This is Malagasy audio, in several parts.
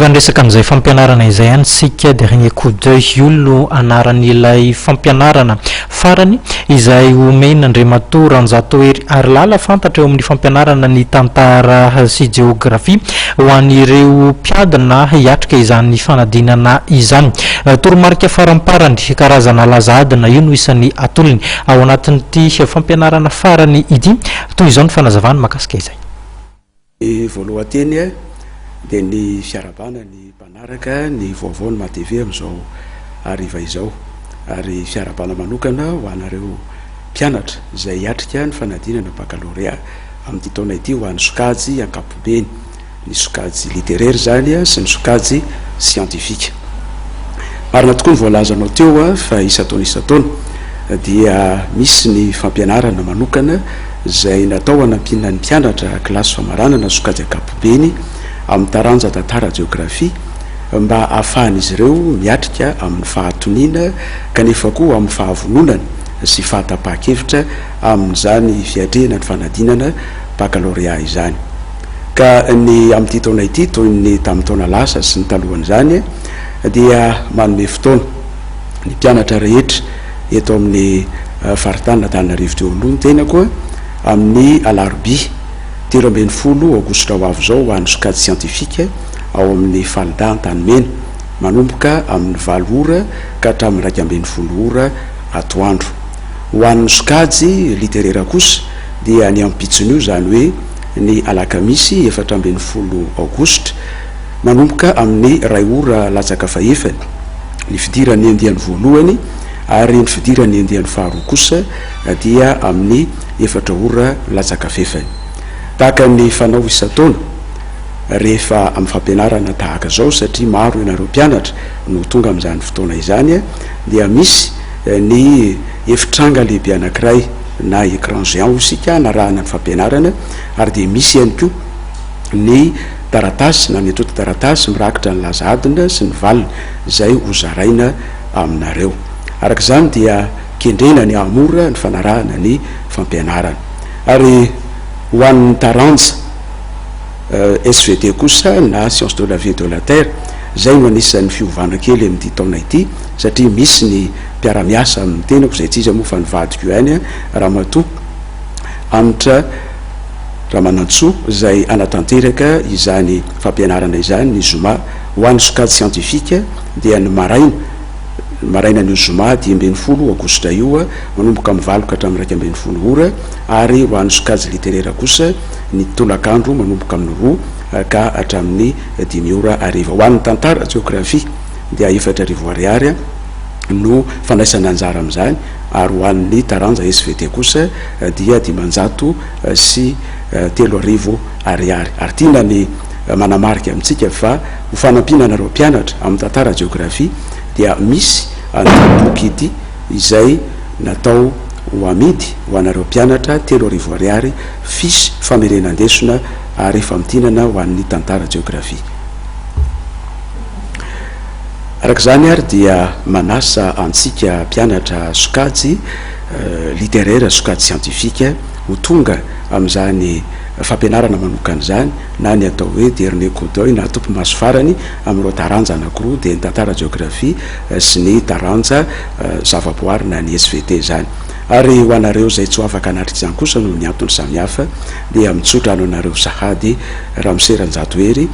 Efa niresaka an'izay fampianarana izay ihany isika, dernier coup d'oeil, io no anaran'ilay fampianarana farany izay omen'Andriamatoa Ranjatohery Harilala fantatra eo amin'ny fampianarana ny tantara sy jeografia ho an'ireo mpiadina hiatrika izany fanadinana izany. Toromarika faramparany, karazana laza adina, io no isan'ny atolony ao anatin'ity fampianarana farany ity. Toy izao ny fanazavany mahakasika izay. Ny voalohan-teny dia ny fiarahabana ny mpanaraka ny vaovaon'ny MATV amin'izao hariva izao ary fiarahabana manokana ho anareo mpianatra izay hiatrika ny fanadinana bakalorea amin'ity taona ity ho an'ny sokajy ankapobeny, ny sokajy literaire izany sy ny sokajy siantifika. Marina tokoa ny voalazanao teo fa isan-taona isan-taona dia misy ny fampianarana manokana izay natao hanampiana ny mpianatra kilasy famaranana sokajy ankapobeny amin'ny taranja tantara jeografia mba hahafahan'izy ireo miatrika amin'ny fahatoniana kanefa koa amin'ny fahavononana sy fahatapahan-kevitra amin'izany fiatrehana ny fanadinana bakalorea izany. Ka ny amin'ity taona ity, toy ny tamin'ny taona lasa sy ny talohan'izany, dia manome fotoana ny mpianatra rehetra eto amin'ny faritanin'Antananarivo teo aloha ny tenako amin'ny alarobia 13 aogositra ho avy izao ho an'ny sokajy siantifika ao amin'ny Falda Antanimena manomboka amin'ny valo ora ka hatramin'ny 11 ora atoandro. Ho an'ny sokajy literera kosa dia ny ampitson'io izany hoe ny alakamisy 14 aogositra manomboka amin'ny iray ora latsaka fahefany ny fidiran'ny andiany voalohany ary ny fidiran'ny andiany faharoa kosa dia amin'ny efatra ora latsaka fefany. Tahaka ny fanao isan-taona rehefa amin'ny fampianarana tahaka izao satria maro ianareo mpianatra no tonga amin'izany fotoana izany dia misy ny efitranga lehibe anankiray na écran géant hoy isika hanarahana ny fampianarana ary dia misy ihany koa ny taratasy na ny antontan-taratasy mirakitra ny laza adina sy ny valiny izay ho zaraina aminareo. Araka izany dia kendrena ny hahamora ny fanarahana ny fampianarana. Ary ho an'ny taranja SVT kosa na Sciences de la vie et de la terre, izay no anisan'ny fiovana kely amin'ity taona ity satria misy ny mpiara-miasa amin'ny tenako izay tsy iza moa fa ny vadiko ihany Ramatoa Hanitra Ramanantsoa izay hanatanteraka izany fampianarana izany ny zoma ho an'ny sokajy siantifika dia ny maraina ny marainan'io zoma 15 aogositra io manomboka amin'ny valo ka hatramin'ny 11 ora ary ho an'ny sokajy literera kosa ny tolakandro manomboka amin'ny roa ka hatramin'ny dimy ora hariva. Ho an'ny tantara jeografia dia 4000 ariary no fandraisana anjara amin'izany ary ho an'ny taranja SVT kosa dia 3500 ariary. Ary tiana ny manamarika amintsika fa ho fanampiana anareo mpianatra amin'ny tantara jeografia dia misy an'ity boky ity izay natao ho amidy ho anareo mpianatra, 3000 ariary, fiche famerenan-desona ary famintinana ho an'ny tantara jeografia. Araka izany ary dia manasa antsika mpianatra sokajy literaire, sokajy siantifika ho tonga amin'izany fampianarana manokana izany na ny atao hoe dernier coup d'oeil na topimaso farany amin'ireo taranja anankiroa dia ny tantara jeografia sy ny taranja zavaboary na ny SVT izany. Ary ho anareo izay tsy ho afaka hanatrika izany kosa noho ny antony samihafa dia mitsotra ano anareo sahady Ramose Ranjatohery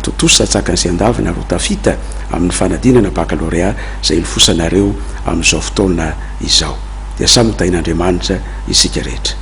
tontosa antsakany sy andavany ary ho tafita amin'ny fanadinana bakalorea izay ilofosanareo amin'izao fotoana izao. Dia samy ho tahin'Andriamanitra isika rehetra.